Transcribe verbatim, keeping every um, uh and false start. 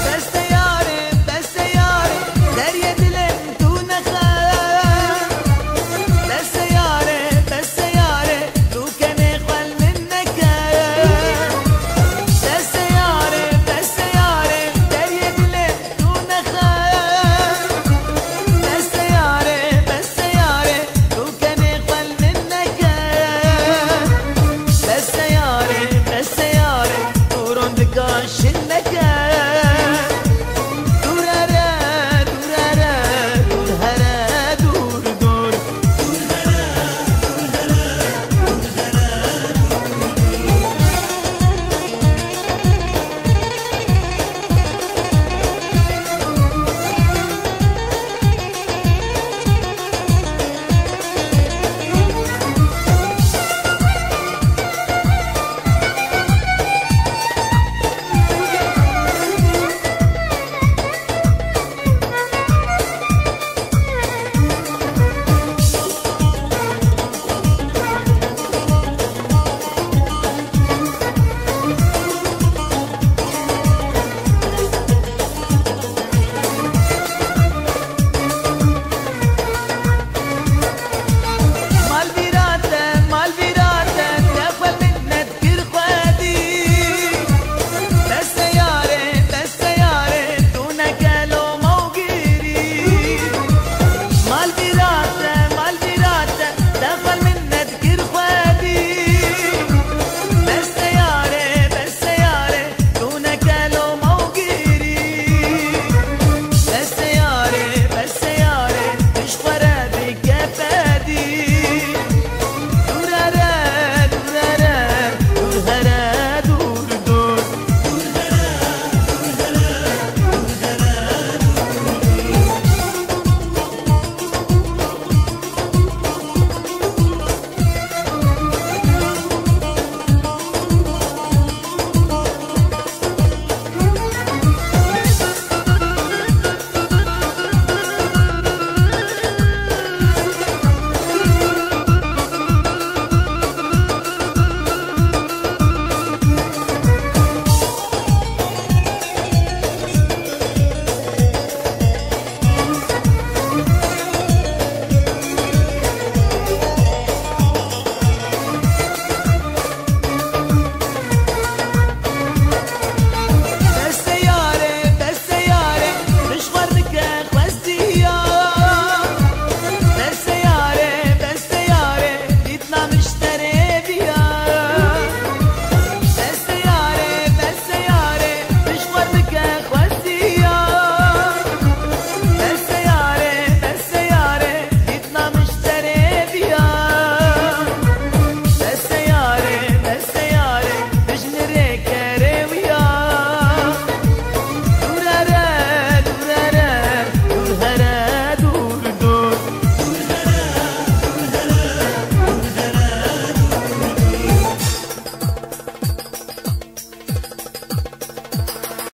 Bes e yarê, bes e yarê, deriyê dilê min tu nexe. Bes e yarê, bes e yarê, tu kenê xwe li min neke. Bes e yarê, bes e yarê, deriyê dilê min tu nexe. Bes e yarê, bes e yarê, tu kenê xwe li min neke. Bes e yarê, bes e yarê, tu rondika şil neke.